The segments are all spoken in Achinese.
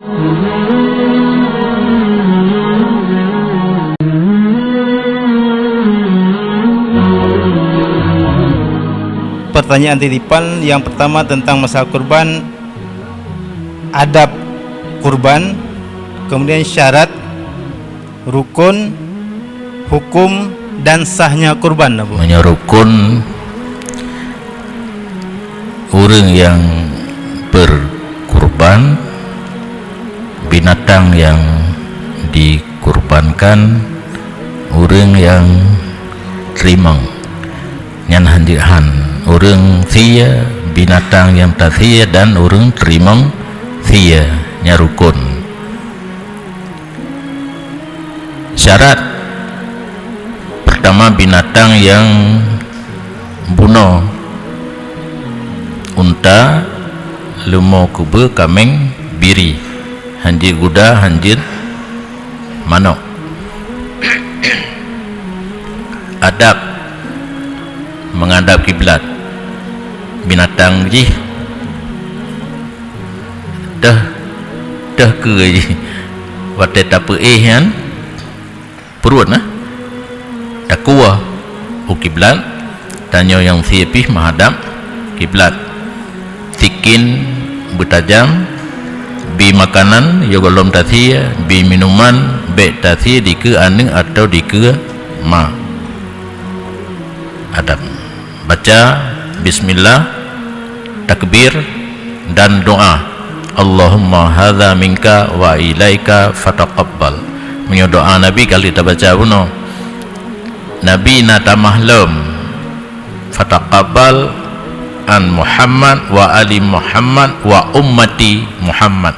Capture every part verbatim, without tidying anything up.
Pertanyaan titipan yang pertama tentang masalah kurban, adab kurban, kemudian syarat, rukun, hukum, dan sahnya kurban, Abu. Meunyoe rukun, ureuëng nyang berkurban, binatang nyang dikurbankan, ureuëng nyang teurimong. Nyan hanjeuet han, ureuëng sie, binatang nyang tasie dan ureuëng teurimong sie, nyan rukun. Syarat, pertama, binatang nyang bunoe, unta, leumo kubeue, kaméng, biri, hanjeuet guda, hanjeuet manok. Adab, menghadap kiblat. Binatang jih teuh, teuh keue jih. Watée tapeuéh nyan, pruet na, takue u kiblat, tanyoe nyang sie pih meuhadab kiblat. Sikin beutajam, bi makanan, yoh gohlom tasie, bi minuman, bék tasie dikeue aneuëk atawa dikeue ma. Adab. Baca bismillah, takbir, dan doa. Allahumma hadza minka wa ilaika fataqabbal. Meunyoe doa Nabi ka lheueh tabaca bunoe. Nabi na tamah lom. Fataqabbal an Muhammad wa ali Muhammad wa ummati Muhammad.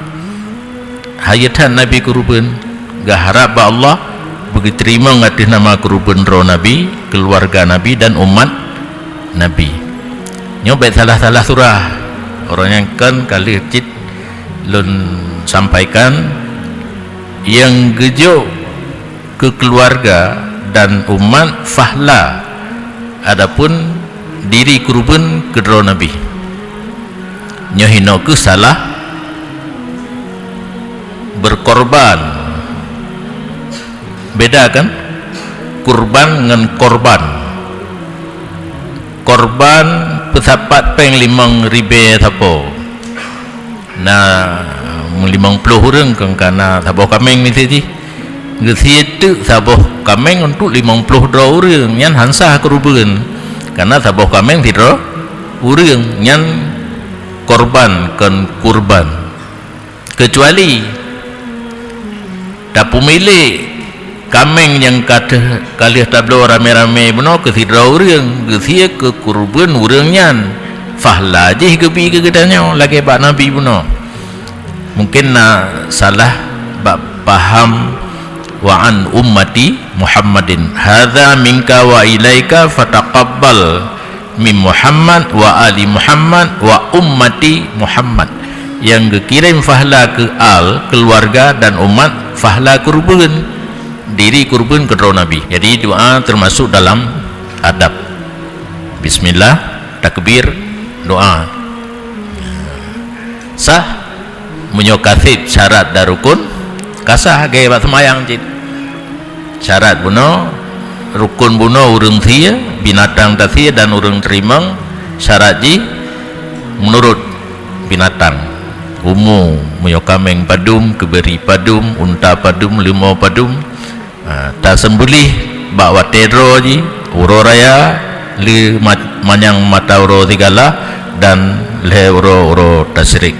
Hayeu that Nabi keureubeuen, geuharab bak Allah beugeuteurimong ateueh nama keureubeuen droe Nabi, keuluwarga Nabi dan umat Nabi. Nyoe bék salah-salah surah. Uroe nyan kon ka lheueh cit lôn sampaikan, nyang geujok keu keuluwarga dan umat fahla, adapun diri keureubeuen keudroe Nabi. Nyoe hinoe kheueh salah berkorban. Beda kan? Kurban ngon korban. Korban peusapat péng limong ribée sapo. Na limong ploh ureuëng kon ka na saboh kaméng miseue jih. Geusie teuk saboh kaméng untuk limong ploh droe ureuëng, nyan han sah keureubeuen. Karena saboh kaméng sidroe ureuëng, nyan korban kon kurban. Keucuali tapeumilék kaméng nyang ka teuh, ka lheueh tabloe ramé-ramé bunoe keu sidroe ureuëng, geusie keu keureubeuen ureuëng nyan, fahla jih geubi keu geutanyoe lagée bak Nabi bunoe. Mungken na salah bak paham, "Wa an ummati Muhammadin, hadza minka wa ilaika fataqabbal." Min Muhammad wa ali Muhammad wa ummati Muhammad, nyang geukirém fahla keu al, keuluwarga dan umat, fahla keureubeuen, diri keureubeuen keudroe Nabi. Jadi doa teumasok dalam adab. Bismillah, takbir, doa. Sah, meunyoe ka sép syarat dan rukun, ka sah lagée bak seumayang cit. Syarat bunoe, rukun bunoe ureuëng sie, binatang tasie dan ureuëng teurimong, syarat jih meunurot binatang. Umu, meunyoe kaméng padum, keubiri padum, unta padum, leumo padum, ha, taseumbeulih bak watée droe jih, uroe raya, lé ma-, manyang mata uroe sigala, dan lhée uroe-uroe tasyrik.